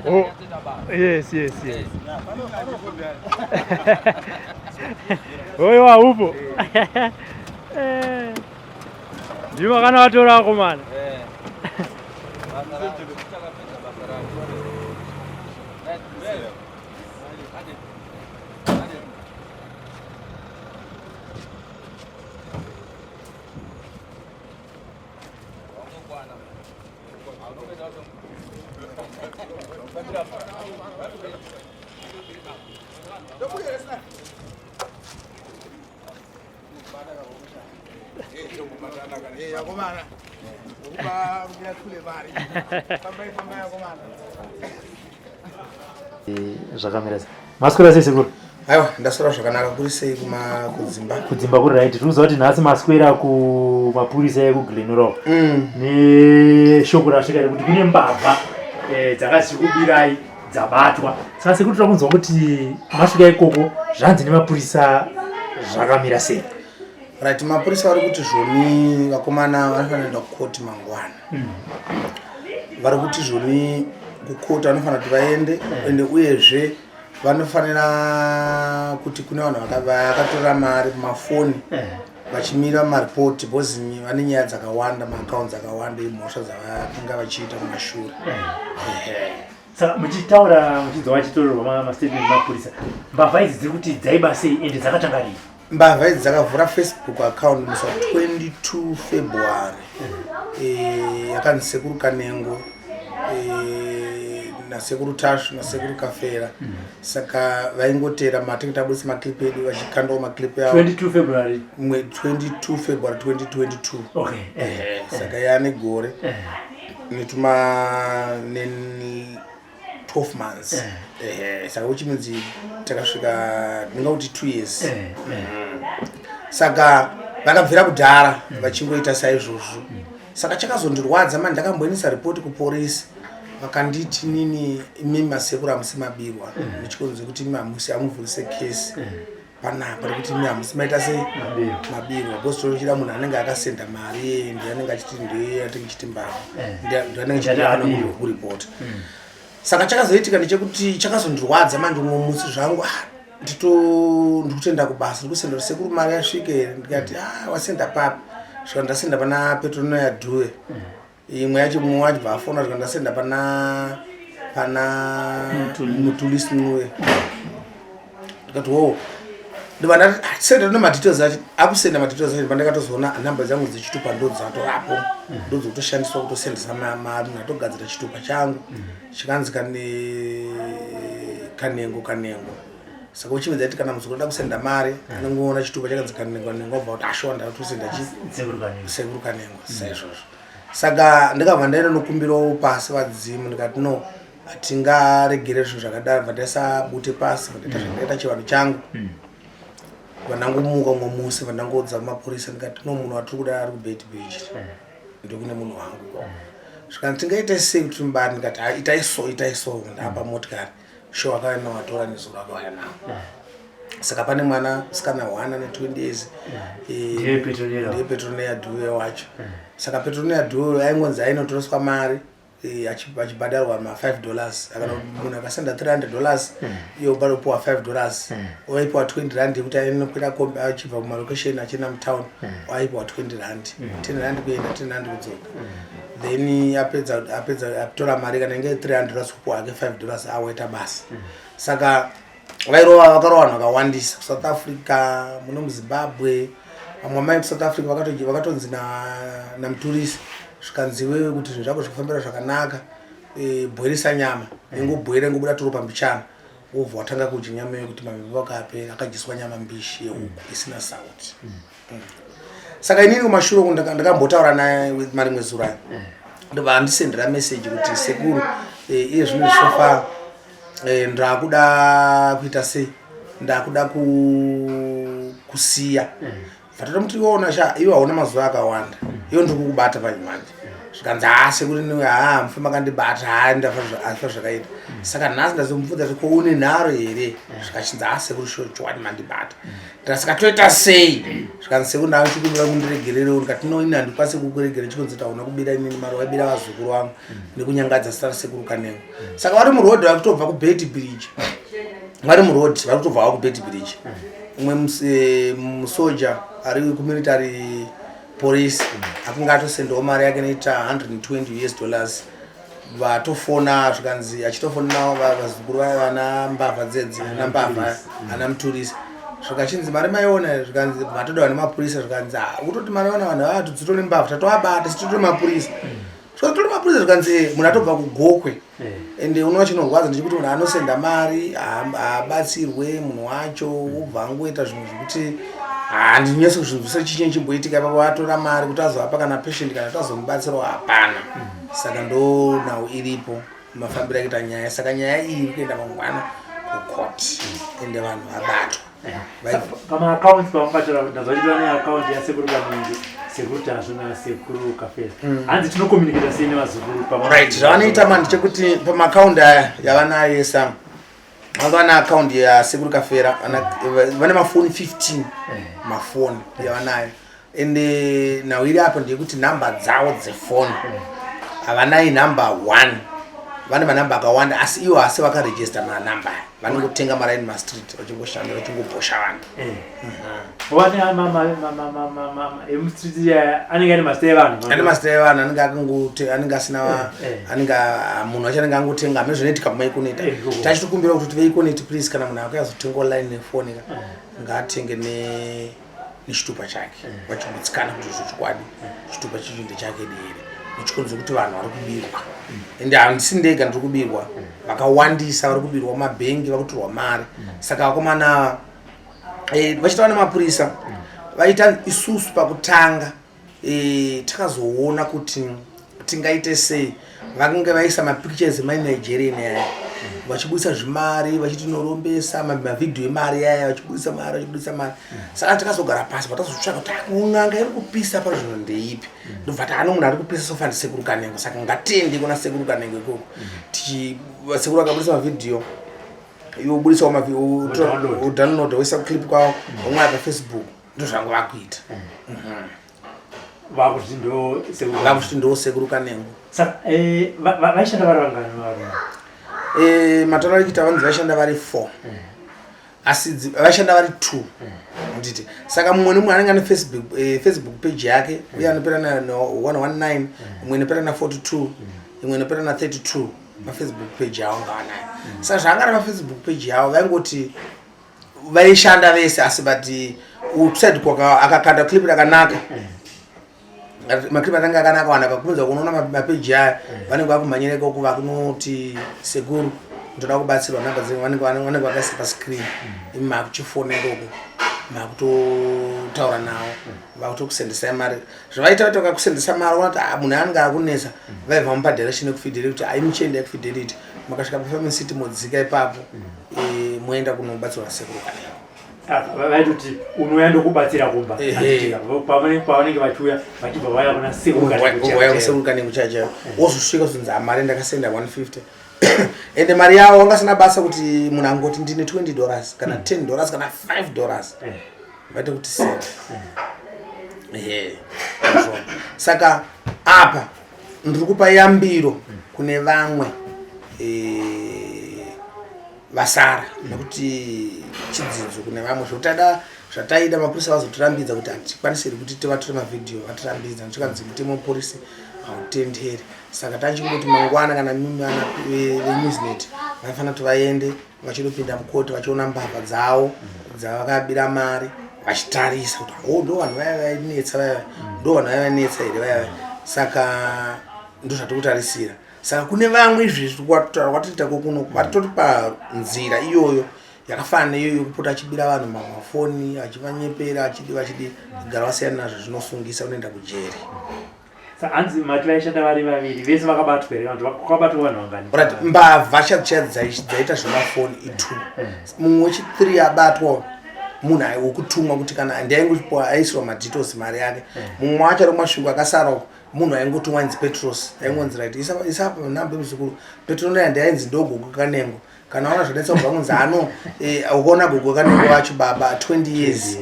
Oh. Yes. Oyo haupo. Eh. Ndivo kana vatora vakomana. Eh. Zvakamira sei? Maswera sei sekuru? Aiwa, ndaswera zvakanaka. Kuri sei kuma kudzimba? Kudzimba kuri right. Tiri kuziva kuti nhasi maswera kumapurisa ekuGlenora neshoko rasvika rekuti kune mbavha eh, dzakazvikubirai dzabatwa. Saka sekuru tiri kunzwa kuti masvika ikoko zvanzi nemapurisa zvakamira sei? Right, mapurisa vari kuti zvoni vakomana vanofanira kuenda kukoti mangwana. Vari kuti zvoni kukoti vanofanira kuti vaende ende uyezve vanofanira kuti kune vanhu vakatora mari mumafoni vachimira maripoti because vane nyaya dzakawanda, maaccounts akawanda emhosva dzavakanga vachiita kumashure. Saka muchitaura muchinzwa vachitorerwa mastatement mapurisa, mbavha idzi dziri kuti dzaiba sei ende dzakatanga rini? Mbavha idzi dzakavhura Facebook account musi wa 22 February, yakanzi Sekuru Kanengo naSekuru Tashu naSekuru Kafera. Saka vaingotera matinge tabudisa maclip edu vachikandawo maclip yavo. 22 February? Mwe 22 February 2022. Okay. Saka yaane gore netuma ne 12 months. Saka which means takasvika ndingakuti 2 years. Saka vakabvira kudhara vachingoita saizvozvo. Saka chakazondirwadza mani, ndakamboendesa ripoti kuporisi, vakanditi nini imi masekuru hamusi mabirwa nechikonzo kuti imi hamusi hamuvhurise kesi panapa nekuti imi hamusi maita sei mabirwa, because tonochida munhu anenge akasenda mari ndiye anenge achiti ndiye atinge chiti mbavha, ndiye anenge achiti kuripota. Saka chakazoitika ndechekuti chakazondirwadza manje, umwe musi zvangu ndito ndikutoenda kubasa, ndikusenda kuti sekuru mari yasvike here, ndikati ah, wasenda papi? Svika ndasenda pana Petronoya Dhuve. Imwe yacho mumwe wacho bva afona, svika ndasenda pana Mutulisi Ncuve. Ndikati wo, ndibva ndati ah, senda tine madetails acho, akusenda madetails acho. Pandakatozoona nhamba dzangu dzechitupa ndo dzatorapo, ndo dzokutoshandiswa kutosendesa mari. Ndatogadzira chitupa changu chikanzi kane Kanengo Kanengo. Saka uchimedza kuti kana muzukuru ada kusenda mari anongoona chitupa chakanzi Kanengo Kanengo, obva kuti ashuwa ndatosenda chi Sekuru Kanengo. Sekuru Kanengo saizvozvo. Saka ndikabva ndaenda nokumbirawo pasi vadzimu, ndikati no, hatingaregere zvinhu zvakadaro. Bva ndaisa bute pasi, bva ndaita zvandaita chivanhu changu, bva ndangomuka umwe musi, bva ndangoudza mapurisa, ndikati no, munhu watiri kuda ari kuBeitbridge, ndokune munhu wangu. Zvikanzi tingaite sei kuti mubari? Ndikati "Ah, itai so, itai so." Ndapa motikari sho, akauya nawatora nezuro, akauya nawo. Saka pane mwana musikana one ane 20 years. Ndiye Petronella. Ndiye Petronella Dhuve wacho. Saka Petronella Dhuve aingonzi ainotoreswa mari achibhadharwa ma5 dollars. Akana munhu akasenda $300, iye ubatopuwa $5, waipiwa 20 rand yekuti ainokwira kombi achibva kumalocation achienda mutown, waipiwa 20 rand, 10 rand kuenda, 10 rand kudzoka. Then apedza atora mari kana inge $300, kupuwa ake $5, awaita basa. Saka vairova, vakarova vanhu vakawandisa kuSouth Africa, muno muZimbabwe. Vamwe mai kuSouth Africa vakatonzi namuturisi, zvikanzi iwewe kuti zvinhu zvako zvikufambira zvakanaka, bhoirisa nyama, ingobhoira ingobuda turo pambichana, wobva watanga kudya nyama iyo kuti mamhepo akapera. Akadyiswa nyama mbishi yehuku isina sauti. Saka inini kumashure uku ndakambotaura naye marimwe zuro aya, ndobva andisendera message kuti sekuru, iye zvino so far ndakuda kuita sei, ndakuda kusiya. Vatatomuti iwe ona sha, iwe hauna mazuva akawanda, iwe ndiri kukubata panyimanje. Zvikanzi, "Ha, sekuru, niwe ha mufe makandibata, ha ndafa afa zvakaita." Saka nhasi ndazomubvunza kuti, "Ko une nharo here?" Zvikachinzi, "Ha, sekuru, sho chokwadi mandibata." Ndikati, "Saka toita sei?" Zvikanzi, "Sekuru, ndachikumbira kundiregererewo." Ndikati, "No, ini handikwanisi kukuregera chikonzi taona kubira inini mari, waibira vazukuru vangu nekunyangadza zita rasekuru Kanengo." Saka vari muroad, vari kutobva kuBeitbridge, vari muroad, vari kutobva vava kuBeitbridge. Umwe musoja ari kumilitary police akunge atosendawo mari yake inoita 120 US dollars. Vatofona, zvikanzi achitofonera vazukuru vaya, vana mbavha dzedzi, ana mbavha, ana muturisi. Zvikachinzi, "Mari maiona?" Zvikanzi, "Vatodawa nemapurisa." Zvikanzi, "Ah, kutoti mari ona vanhu vava dzitori mbavha, tatovabata, sitotori mapurisa." Zvikanzi, "Tori mapurisa?" Zvikanzi, "Eh." Munhu atobva kuGokwe. Ende unova chinorwadza ndechekuti munhu anosenda mari, haabatsirwe munhu wacho, wobva angoita zvinhu zvekuti handinyatso kuzvinzwisa. Chichinyi chimboitika ipapo? Vatora mari kuti azovapa kana patient kana kuti azomubatsirawo, hapana. Saka ndo nhau iripo, mafambiro akaita nyaya. Saka nyaya iyi iri kuenda mangwana kucourt, ende vanhu vabatwa. Pamaaccounts pavangatora, ndazvachitora neaccount yasekuru Kanengo, Sekuru Tasvu nasekuru Kafera. Hanzi tinocommunicata sei nevazukuru? Right, zvavanoita mani chekuti pamaaccount aya yavanayo yesa, vanga vane account yasekuru Kafera, vane mafoni 15, mafoni yavanayo. Ende nhau iri apo ndeyekuti nhamba dzavo dzefoni havanai nhamba 1, vane manhamba akawanda, asi ivo hasi vakarejista manhamba aya. Vanongotenga maraini mastreet, vachingoshanda, vachingobhosha vanhu. Vane emustreet anenge ane mazita evanhu? Ane mazita evanhu, anenge akangote, anenge asina anenge munhu wacho anenge angotenga. Hamene zvinoitika kumaEconet. Tachitokumbira kuti veEconet, please, kana munhu akuyazotenga online nefoni ka, ngaatenge nechitupa chake, vachigutsikana kuti zvochokwadi chitupa chicho ndechake here, nechikonzo kuti vanhu vari kubirwa. Ende handisi ndega ndiri kubirwa, vakawandisa vari kubirwa mumabhengi, vakutorwa mari. Saka vakomana ava vachitaura nemapurisa, vaita isusu pakutanga takazoona kuti tingaite sei. Vakange vaisa mapictures emaNigerian aya, vachibudisa zvimari, vachiti norombesa, mavhidhiyo emari aya, vachibudisa mari, vachibudisa mari. Saka takazogara pasi, patazotsvaka kuti, "Ah, n'anga iri kupisa pazvinhu ndeipi?" Ndobva taano munhu ari kupisa sofa ndisekuru Kanengo. Saka ngatiende kuna sekuru Kanengo ikoko. Sekuru akabudisa mavhidhiyo, iwe ubudisawo Udownload. Udownload, woisa clip kwavo, umwe pafacebook. Ndozvangu vakuita. Vakuti ndo sekuru. Vakuti ndo sekuru Kanengo. Saka vaishanda vari vangani varume? Matauro ari kuita, vanzi vaishanda vari four, asi vaishanda vari two, nditi. Saka mumwe nemumwe anenge ane Facebook page yake, uye anopera na 119, imwe inopera na 42, imwe inopera na 32, pafacebook page yavo ngavanayo. Saka zvaanga ari pafacebook page yavo, vaingoti vaishanda vese, asi but uside kwaka akakanda clip rakanaka, maclip atanga akanaka, vanhu akakumidza kunoona mapeji aya, vanenge vakumhanyira ikoko, vakunoti, "Sekuru, ndoda kubatsirwa." Nhamba dzenyu vanenge vakaisa pascreen, imi makuchifona ikoko, makutotaura navo, vakutokusendesai mari. Zvavaita kuti vakakusendesa mari, ona kuti, "Ah, munhu anenge akunetsa." Vaibva mupa direction yekuFidelity, kuti ai muchienda kuFidelity, makasvika paFarming City, modzika ipapo, moenda kunobatsirwa nasekuru Kanengo. Vaitoti unouya ndokubatsira kumba. Ehe. Handitika, pavanenge vachiuya, vachibva vauya kuna sekuru Kanengo waya chaivo. Kusekuru Kanengo chaicho, wozosvika kuzonzi, "Mari ndakasenda 150." Ende mari yavo wangasina basa kuti munhu angoti ndine $20 kana $10 kana $5, vaite kuti send. Ehe, ndizvona. Saka apa ndiri kupa yambiro kune vamwe vasara, nekuti chidzidzo kune vamwe. Zvotada zvataida, mapurisa vazotirambidza kuti hatikwanisiri kuti tivatore mavhidhiyo, vatirambidza tikanzi mutemo wepolisi hautenderi. Saka tachingoti mangwana kana mimi vana veNewsnet vaifanira kuti vaende vachindopinda mukoti, vachiona mbavha dzavo dzavakabira mari, vachitarisa kuti, "Ho, ndo vanhu vaya vainetsa vaya, ndo vanhu vaya vainetsa here vaya?" Saka ndo zvatiri kutarisira. Saka kune vamwe, izvezvi kutaura kwatiriita kokuno, vatori panzira iyoyo yakafanana neiyoyo yekupota achibira vanhu mamafoni, achivanyepera, achidi vachidi gara vasiyana nazvo, zvinosungisa, unoenda kujeri. Saka hanzi mati vaishanda vari vaviri, vese vakabatwa here? Vanhu vakabatwa vanhu vangani? Right, mbavha chadzicha dzaita zvemafoni i2. Mumwe wechi3 abatwa munhu wekutumwa kuti kana ndiaingopiwa, aisirwa madetails mari yake. Mumwe wacho ari kumasvingo akasara uko. Munhu aingotumwa ainzi Petros, aingonzi right, isa apa nhamba yemuzukuru Petronella, ndiainzi ndogogo Kanengo. Kana waona zvanetsa kubva kunzi ano ukaona gogo Kanengo vacho baba 20 years,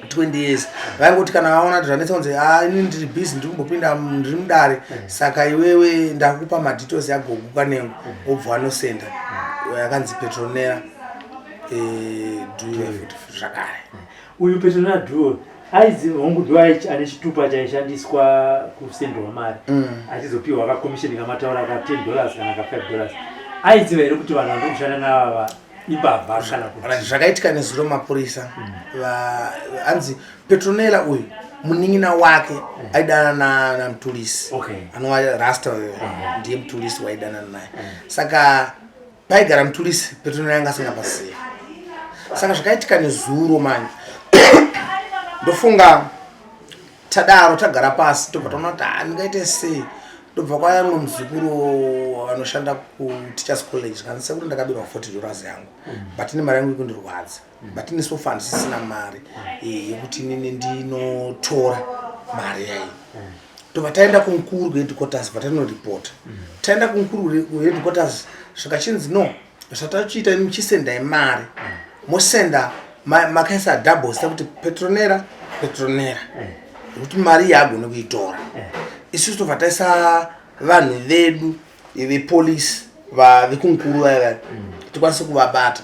20 years vaingoti kana vaona kuti zvanetsa kunzi, ah, ini ndiri busy, ndiri kumbopinda, ndiri mudare, saka iwewe ndakupa madetails yagogo Kanengo, wobva wanosenda. Yakanzi Petronella Dhuwe futi zvakare. Uyu Petronella Dhuwe aizi hongu ndo ane chitupa chaishandiswa kusendwa mari, achizopiwa kakomisheni kamataura ka $10 kana ka $5. Aiziva here kuti vanhu vandiri kushanda navava imbavha kana kuti? Zvakaitika nezuro, mapurisa anzi Petronella uyu munin'ina wake aidana naMutulisi, anova rasta uyo, ndiye Mutulisi waidanana naye. Saka paigara Mutulisi, Petronella yanga asingapazivi. Saka zvakaitika nezuro manje, ndofunga tadaro tagara pasi, tobva taona kuti, "Ah, ndingaite sei?" Ndobva kwaya mumwe muzukuru anoshanda kuTeachers College, kanzi, "Sekuti ndakabirwa $40 yangu, but ine mari yangu ikundirwadza, but ine so far ndisisina mari yekuti inini ndinotora mari yai." Tobva taenda kumukuru kuheadquarters, bva tanoripota. Taenda kumukuru kuheadquarters, zvikachinzi, "No, zvatachiita, muchisendai mari, mosenda makaisa double zita kuti Petronera, Petronera, nekuti mari iyi haagoni kuitora." Isusu tobva taisa vanhu vedu vepolisi vekumukuru vaya vaya, tikwanise kuvabata.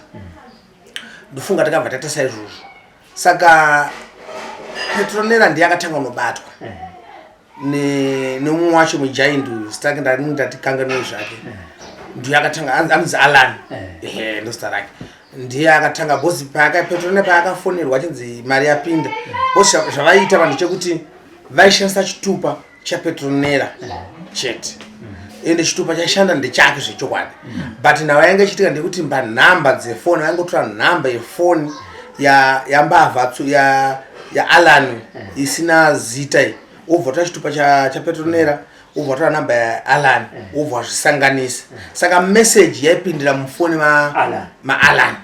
Ndofunga takabva taita saizvozvo. Saka Petronera ndiye akatanga kunobatwa nemumwe wacho mujaindi uyu, zita rake ndaringe ndatikanganwei zvake. Ndiye akatanga, anonzi Alan, ehe, ndo zita rake. Ndiye akatanga bhosi Petronera paakafonerwa achinzi mari yapinda, bhosi zvavaiita vanhu chekuti vaishandisa chitupa chaPetronera chete, ende chitupa chaishanda ndechake zvechokwadi. But nhau yainge ichiitika ndekuti mbanhamba dzefoni, vaingotora nhamba yefoni yambavha yaAlan isina zita iyi, wobva tora chitupa chaPetronera, wobva tora nhamba yaAlan, wobva wazvisanganisa. Saka meseji yaipindira mufoni Alan. maAlan,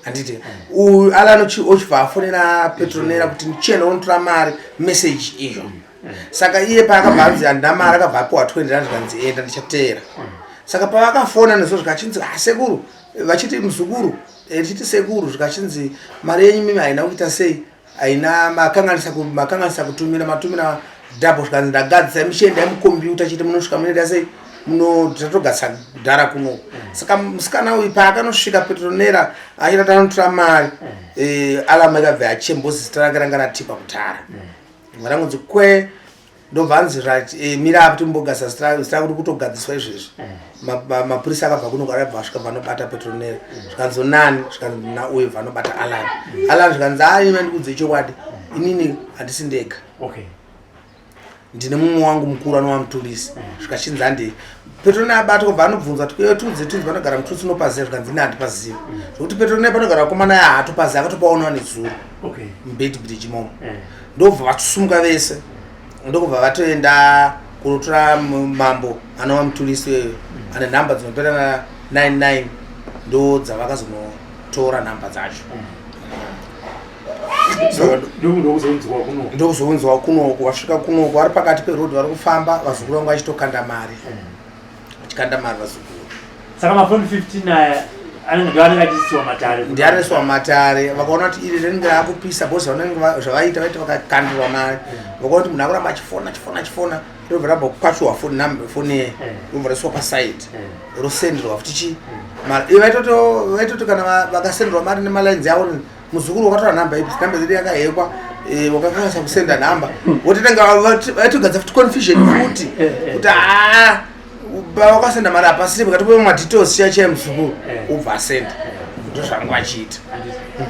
handiti? Uyu Alan ochibva afonera Petronera kuti ndichienda unotora mari, meseji iyo. Saka iye paakabva anzi handina mari, akabva apiwa 20 rand, zvikanzi, "Enda, ndichateera." Saka pavakafona nezvo, zvikachinzi, "Ah, sekuru," vachiti muzukuru, tichiti sekuru, zvikachinzi, "Mari yenyu mimi haina kuita sei, haina, makanganisa makanganisa kutumira, matumira double." Zvikanzi, "Ndagadzisa, michiendai mukombiyuta chete, munosvika munoita sei, tatogadzisa kudhara kuno." Saka musikana uyu paakanosvika Petronera achida kuti anotora mari, alarm ikabva yachembozi, zita rake ranga ratipa kudhara, rangonzi kwe. Ndobva anzi, "Right, mira apo timbogadzisa zita rako, kutogadziswa izvezvi." Mapurisa akabva kuno, arabva asvika, vanobata Petronera. Zvikanzi, "Nani?" Zvikanzi, "Nauyu." Vanobata Alan. Alan zvikanzi, "Ai, ndikudze chokwadi, inini handisi ndega, ndine mumwe wangu mukuru anova Mutulisi." Zvikachinzi, "Handei." Petronera abatwa, kubva anobvunzwa kuti, "Iwe, tudze tudze panogara Mutulisi, unopaziva?" Zvikanzi, "Ini handipazivi, zvokuti Petronera panogara vakomana ya haatopazivi, akatopaonawo nezuro muBeitbridge imomo." Ndobva vatusumuka vese, ndokubva vatoenda kunotora mambo anova Mutulisi weyo, ane nhamba dzinopera na 99, ndo dzavakazonotora nhamba dzacho. Ndokuzonzwa kuno. Ndokuzonzwa kunoku. Vasvika kunoku, vari pakati perodhi, vari kufamba, vazukuru vangu vachitokanda mari, vachikanda mari vazukuru. Saka mafoni 15 aya anenge ndo anenge achiisiwa matare? Ndianoiswa matare. Vakaona kuti iri rinenge raakupisa, bhosi vanenge zvavaita, vaita vakakandirwa mari, vakaona kuti munhu akuramba achifona, achifona, achifona, robva rabva kukwachurwa foni, namba foni iye, robva raiswa pasaidi, rosenderwa futi chi mari. Vaitoti kana vakasenderwa mari nemalines avo, "Muzukuru, wakatora nhamba ipi? Nhamba dzedu yakahekwa, wakakwanisa kusenda nhamba." Vototenga, vaitogadza futi confusion futi kuti haa, wakasenda mari hapasiri, pakati madetails chiya chiya, muzukuru ubva asenda. Ndozvanga vachiita.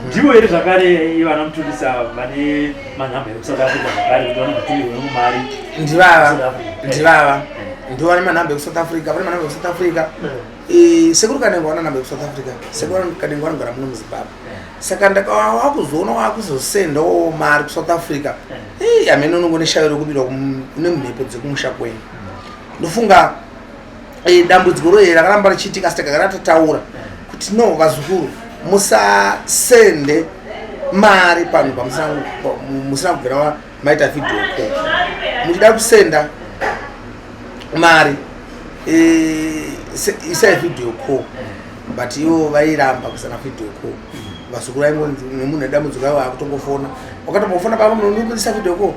Ndivo here zvakare vana Mutulisa vane manhamba ekuSouth Africa zvakare, kuti vanozotumirwa nemumari? Ndivava. South Africa. Ndivava, ndivo vane manhamba ekuSouth Africa, vane manhamba ekuSouth Africa. Sekuru Kanengo vana nhamba ekuSouth Africa. Sekuru Kanengo vanogara muno muZimbabwe. Saka ndakawakuzoona wakuzosendawo mari kuSouth Africa. Hamene unongone shayo rekubirwa nemhepo dzekumusha kwenyu. Ndofunga dambudziko roye rakaramba richiitika, asi takagara tataura kuti, "No, vazukuru, musasende mari panhu pamusina musina kubvira maita video call." Muchida kusenda mari, isai video call, but ivo vairamba kusana video call. Vazukuru vaingonzi nemunhu edambudziko avo akutongofona, wakatombofona pamwe munhu unobudisa video call,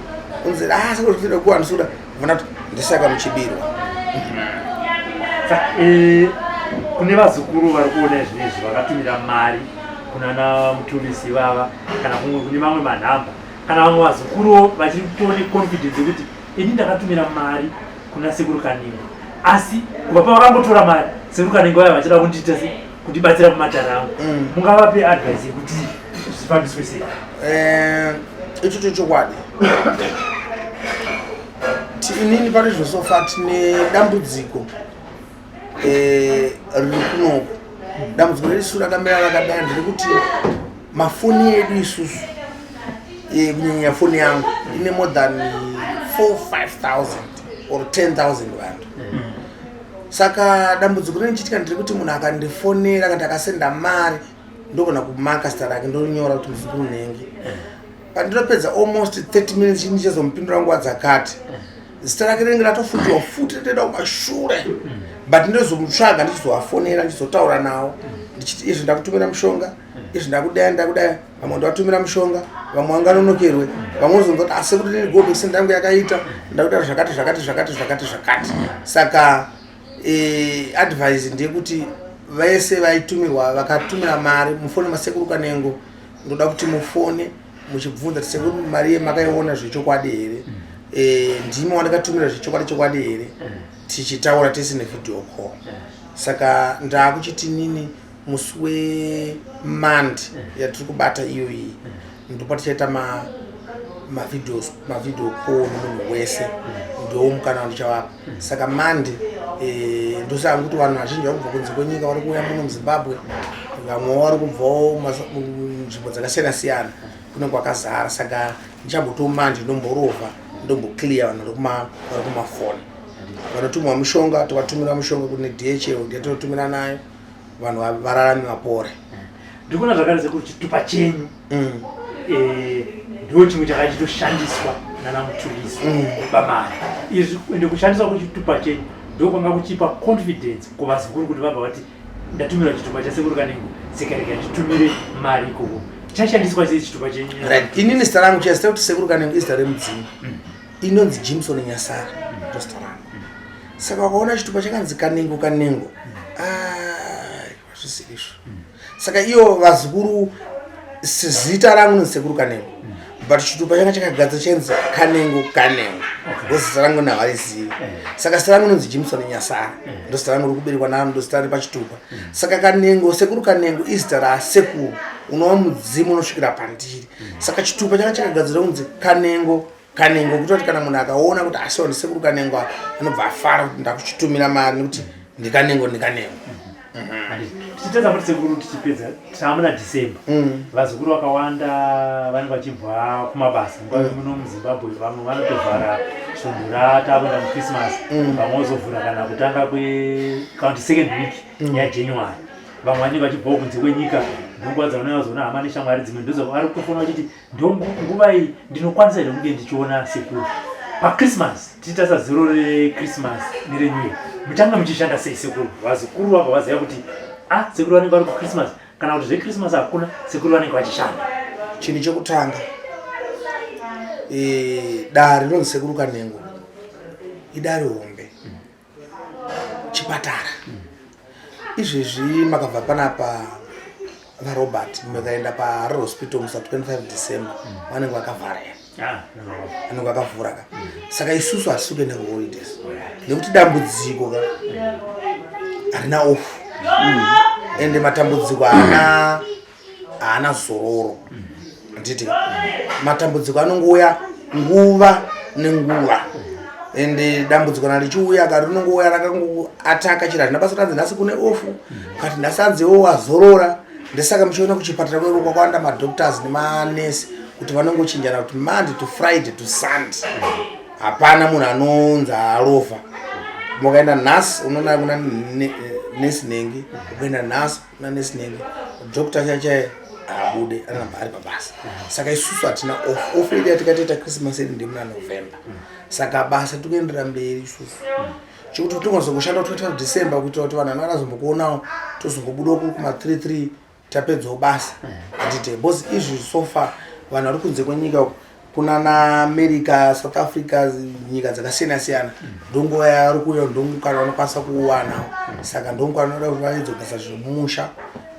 unzi, "Ah, saka video call handisi kuda." Vona kuti ndisaka muchibirwa. Saka, kune vazukuru vari kuona zvinezvi vakatumira mari kunana Mutulisi ivava kana kumwe kune mamwe manhamba, kana vamwe vazukuruwo vachitone confidence yekuti ini ndakatumira mari kuna Sekuru Kanengo, asi kubva pavakangotora mari Sekuru Kanengo vaya vachida kundiita se kundibatsira mumatare angu, mungavape advice yekuti zvifambiswe sei? Ichocho chokwadi. Inini pari zvino so far tine dambudziko riri kunoku. Dambudziko redu rakamira rakadai, ndiri kuti mafoni edu isusu, kunyanya foni yangu ine more than 4 5000 or 10,000 vanhu. Saka dambudziko rinochiitika ndiri kuti munhu akandifonera kana akasenda mari, ndogona kumaka zita rake, ndonyora kuti muzukuru nhengi. Pandinopedza almost 30 minutes chini ndichazomupindura nguva dzakati, zita rake rinenge ratofutiwa futi, ritoenda kumashure, but ndozomutsvaga, ndichizovafonera, ndichizotaura nawo ndichiti, "Izvi ndakutumira mushonga, izvi ndakudai, ndakudai." Vamwe ndavatumira mushonga, vamwe vanganonokerwe, vamwe uzonzwa kuti asi kuti go back send yangu yakaita, ndakuda zvakati zvakati zvakati zvakati zvakati. Saka advice ndeyekuti vese vaitumirwa, vakatumira mari mufoni maSekuru Kanengo, ndoda kuti mufone muchibvunza kuti, "Sekuru, mari yemakaiona zvechokwadi here? Ndimi wandakatumira zvechokwadi chokwadi here?" Tichitaura tese nevideo call. Saka ndaakuchiti nini musi weMonday yatiri kubata iyoyi, ndopatichaita mavideos, mavideo call nemunhu wese, ndo mukana wandichavapa. Saka Monday, ndosaka kuti vanhu vazhinji vari kubva kunze kwenyika vari kuuya muno muZimbabwe, vamwewo vari kubvawo munzvimbo dzakasiyana siyana, kunenge kwakazara. Saka ndichambotiwo Monday ndomborovha, ndomboclear vanhu vari kumafoni vanotumwa mushonga, tovatumira mushonga kune DHL, ndiyatinotumira nayo vanhu vararame, vapore. Ndikuona zvakare sekuti chitupa chenyu ndo chimwe chakachitoshandiswa nana Mutulisi kuba mari izvi. Ende kushandiswa kwechitupa chenyu ndo kwanga kuchipa confidence kuvazukuru kuti vabva vati, "Ndatumira chitupa chaSekuru Kanengo, saka rega nditumire mari ikoko." Chashandiswa sei chitupa chenyu? Right, inini zita rangu chazita kuti Sekuru Kanengo izita remudzimu. Inonzi Jimson Nyasara, ndo zita rangu. Saka wakaona chitupa chakanzi Kanengo, Kanengo, hazvisiri izvo. Saka iyo vazukuru, zita rangu nonzi Sekuru Kanengo, but chitupa changa chakagadza chainzi Kanengo, Kanengo, because zita rangu navarizivi. Saka zita rangu nonzi Jimson Nyasara, ndo zita rangu rikuberekwa naro, ndo zita riri pachitupa. Saka Kanengo, Sekuru Kanengo izita rasekuru unova mudzimu unosvikira pandiri. Saka chitupa changa chakagadzira kunzi Kanengo, Kanengo, kuita kuti kana munhu akaona kuti asiwa ndiSekuru Kanengo apa, anobva afara kuti ndakuchitumira mari nekuti ndiKanengo, ndiKanengo. Tichitadza kuti sekuru, tichipedza, taamuna December. Vazukuru vakawanda vanenge vachibva kumabasa nguva muno muZimbabwe. Vamwe vanotovhara svondo ratakuenda muChristmas, vamwe vozovhura kana kutanga kwe kana kuti second week yaJanuary. Vamwe vanenge vachibvawo kunze kwenyika, ndonguva dzavanouya vazoona hama neshamwari dzimwe. Ndozo vari kutofona vachiti, "Ndo nguva iyi ndinokwanisa here kunge ndichiona sekuru paChristmas?" Tichitarisa zero reChristmas nereNew Year, muchange muchishanda sei, sekuru? Vazukuru vabva vaziva kuti a sekuru vanenge vari kuChristmas, kana kuti zveChristmas hakuna, sekuru vanenge vachishanda. Chinhu chekutanga, dare rinonzi Sekuru Kanengo idare hombe, chipatara. Izvezvi makabva panapa, vaRobert, mukaenda paHarare Hospital musa 25 December, vanenge vakavhara. Ah, no. Vanenge vakavhura ka. Saka isusu hatisi kuenda kuholidays nekuti dambudziko ka harina off, ende matambudziko haana zororo. Nditi matambudziko anongouya nguva nenguva, ende dambudziko kana richiuya ka, rinongouya rakangoataka chiro. Harina basa tanzi nhasi kune off kati nhasi anziwo wazorora. Ndesaka muchiona kuchipatara kweko kwakawanda madoctors nemanesi, kuti vanongochinjana kuti Monday to Friday to Sunday hapana munhu anonzi arovha. Mukaenda nhasi unoona kuna nesi nhengi, ukaenda nhasi kuna nesi nhengi, doctor chachaye haabude, anoramba ari pabasa. Saka isusu hatina off. Off yedu yatikatoita Christmas yedu ndemuna November. Saka basa tikuenderera mberi isusu, chekuti tingozokushanda 25 December kuitira kuti vanhu vanenge vanazombokuonawo, tozongobudawo kuri kuma 33 tapedzawo basa, handiti? Because izvi so far vanhu vari kunze kwenyika uku, kunana America, South Africa, nyika dzakasiyana siyana, ndonguva yavari kuuya, ndongukana vanokwanisa kuwanawo. Saka ndongukana vanoda kuti vaedzogasa zvemumusha,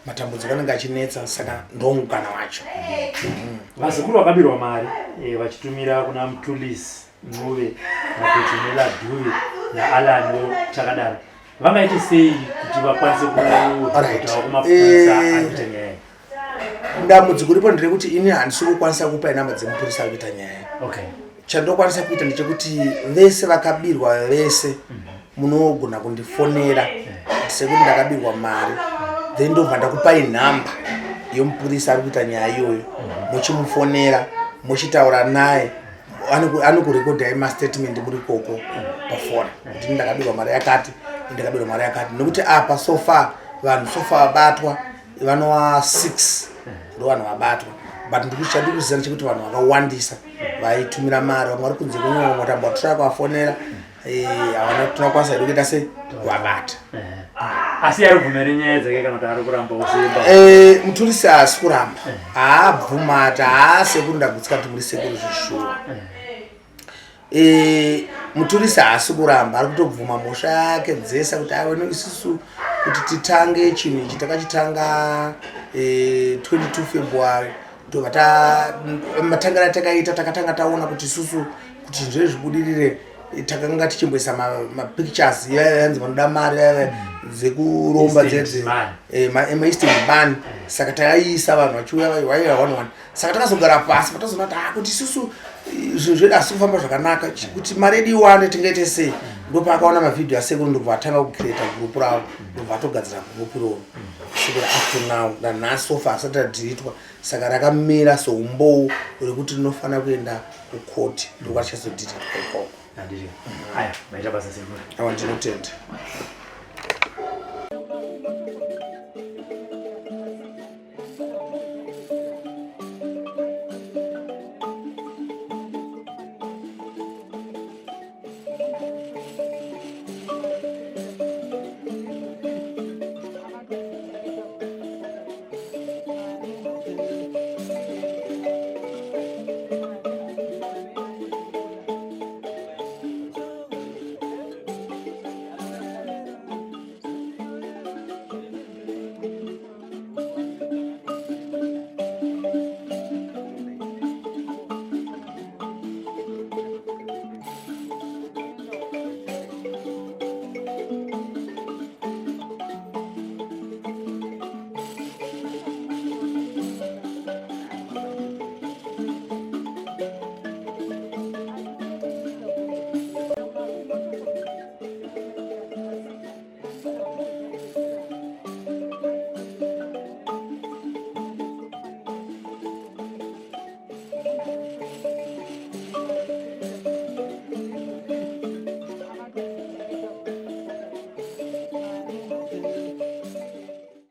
matambudziko anenge achinetsa, saka ndongukana wacho. Vazukuru vakabirwa mari vachitumira kuna Mutulisi Ncube naPetinela Dhuve naAlan chakadaro, vangaite sei kuti vakwanise kuitawo kumapurisa ari kuita nyaya iyi? Dambudziko ripo nderekuti ini handisi kukwanisa kupa namba dzemupurisa ari kuita nyaya. Chandokwanisa kuita ndechekuti vese vakabirwa vese munogona kundifonera sekuti ndakabirwa mari, then ndobva ndakupai nhamba yomupurisa ari kuita nyaya iyoyo, muchimufonera, muchitaura naye, anokurekodhai mastatement muri koko pafoni kuti ndakabirwa mari yakati, ndakabirwa mari yakati. Nekuti apa so far vanhu so far vabatwa vanova 6, ndo vanhu vabatwa, but ndikuchadi kuziva chekuti vanhu vakawandisa vaitumira mari, vamwe vari kunze kwenyika, vamwe tambotora kuvafonera, havana tinokwanisa hedu kuita sei kuvabata. Asi ari kubvuma nenyaya dzake kana kuti ari kuramba usimba? Muturisi haasi kuramba, haabvuma, ati haa sekuru, ndagutsikana kuti muri sekuru zvishuwa. Muturisi haasi kuramba, ari kutobvuma mhosva yake dzese kuti aiwa, no, isusu kuti titange chinhu ichi takachitanga 22 February, ndobva matangira atakaita, takatanga taona kuti isusu kuti zvinhu zvedu zvibudirire takanga tichimboisa mapictures yanzi vanoda mari yaya dzekuromba Instant dzedze money. Mainstant money. Saka taiisa vanhu vachiuya vaiuya one one. Saka takazogara pasi patazoona kuti ah, kuti isusu zvinhu zvedu hasi kufamba zvakanaka, kuti mari yedu iwande tingaite sei? Ndopaakaona mavhidhiyo asekuru, ndobva atanga kucreata gurupu ravo, ndobva atogadzira gurupu iroro kusvikira up to now nanhasi. So far asati adhiritwa, saka rakamira seumbowo rekuti rinofanira kuenda kukoti, ndokwatichazodhiritwa ikoko. Handiti? Aya, maita basa sekuru. Awa, ndinotenda.